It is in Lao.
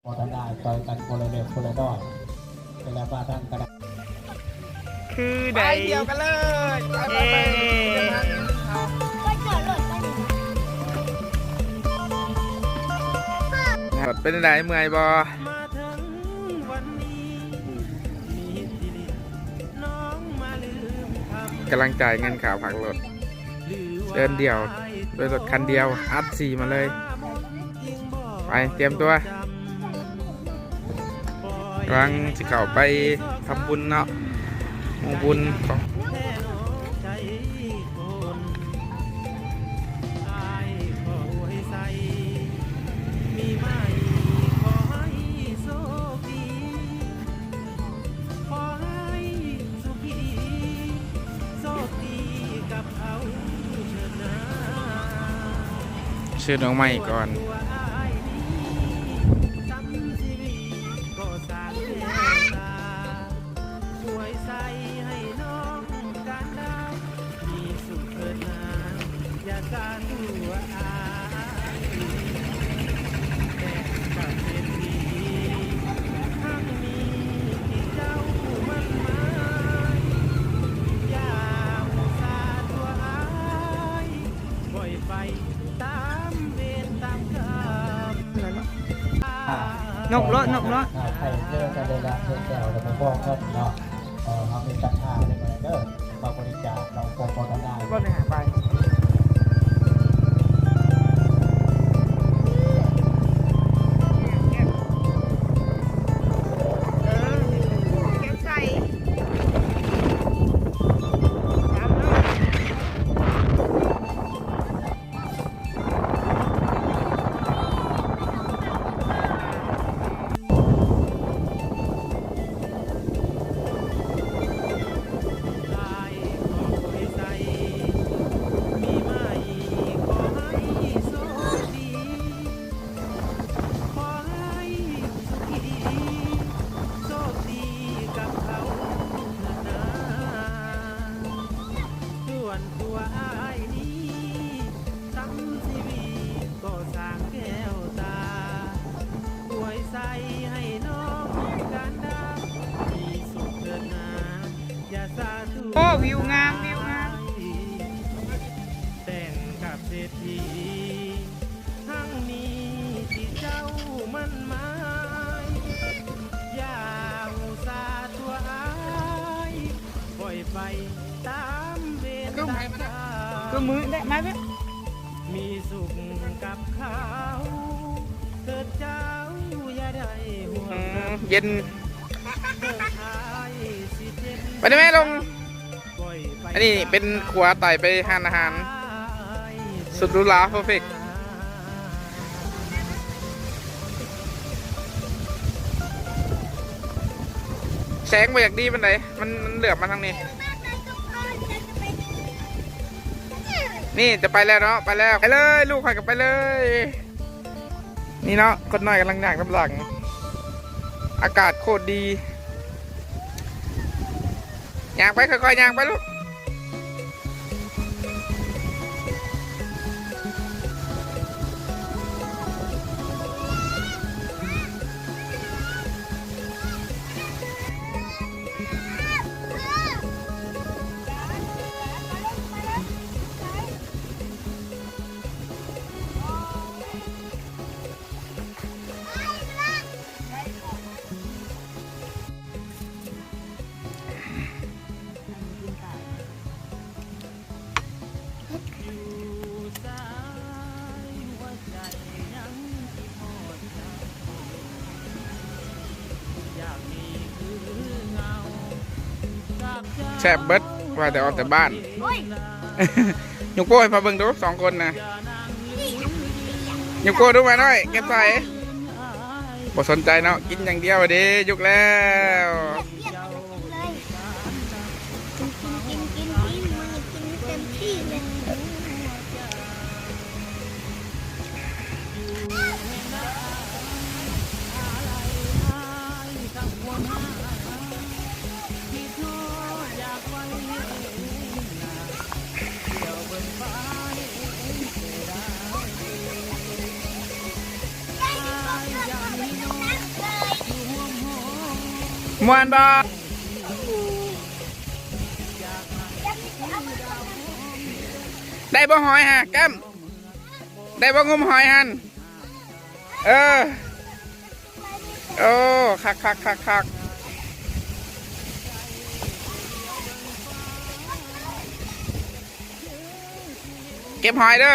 ບໍ່ທັນໄດ້ ຕ່ອຍກັນຄົນລະເລັກຄົນລະນ້ອຍ ແຕ່ລະບ້ານທາງກະດາ ຄືໃດ ໄປດຽວກັນເລີຍ ໄປ ໄປ ໄປ ເອີ ໄປ ເປັນຈັ່ງໃດ ເມື່ອຍບໍ່? ກຳລັງຈ່າຍເງິນຄ່າພັກລົດ ເດີນດຽວ ໂດຍລົດຄັນດຽວ ອັດສີ່ມາເລີຍ ໄປ ຕຽມຕົວ ກຳລັງຊິເຂົ້າໄປທຳບຸນເນາະ ໝູ່ບຸນຂອງ ຊື້ດອກໄມ້ກ່ອນ ນົບໂລດ ນົບໂລດ ໃຜເຈີກັນເລີຍລະ ເພິ່ນແຊວແລ້ວບໍ່ບອກເພິ່ນເນາະ ເອີ ເຮົາມີສັດທາເລີຍເດີ ມາບໍລິຈາກເນາະ ບໍ່ ບໍ່ທຳງານ ບໍ່ໄດ້ຫາໄປ ເອີ ແກງໃສ່ ໂອ້ ວິວງາມ ວິວງາມ. ຄືມື້ໄດ້ມາເວີ້ຍ ອືມ ເຢັນ ໄປໄດ້ແມ່ລົງ. ອັນນີ້ເປັນຂົວໄຕ່ໄປຮ້ານອາຫານສຸດຫຼູຫຼາເພີເຟັກ. ແສງບໍ່ຢາກດີປານໃດ ມັນ ມັນເຫຼືອບມາທາງນີ້. ນີ້ຈະໄປແລ້ວເນາະ ໄປແລ້ວ ໄປເລີຍ ລູກຂ້ອຍກໍໄປເລີຍ. ນີ້ເນາະ ຄົນນ້ອຍກຳລັງຍ່າງນຳຫຼັງ ອາກາດໂຄດດີ. ຍ່າງໄປ ຄ່ອຍໆຍ່າງໄປລູກ. ແຊບເບິດ ວ່າແຕ່ອອກແຕ່ບ້ານ. ໂອ້ຍ ຍົກໂປ້ໃຫ້ພໍ່ເບິ່ງດູ ສອງຄົນນະ. ຍົກໂປ້ດູ ໝານ້ອຍ ເກັບໃສ່. ບໍ່ສົນໃຈເນາະ ກິນຢ່າງດຽວເດ້. ຍົກແລ້ວ. ກິນ ກິນ ກິນ ກິນ ມື້ນີ້ກິນເຕັມທີ່ເລີຍ. ມ່ວນບໍ່? ໄດ້ບໍ່ຫອຍຫາ ກ້ຳ? ໄດ້ບໍ່ງຸ້ມຫອຍຫັ້ນ? ເອີ ໂອ້ ຄັກໆໆໆ ເກັບຫອຍເດີ.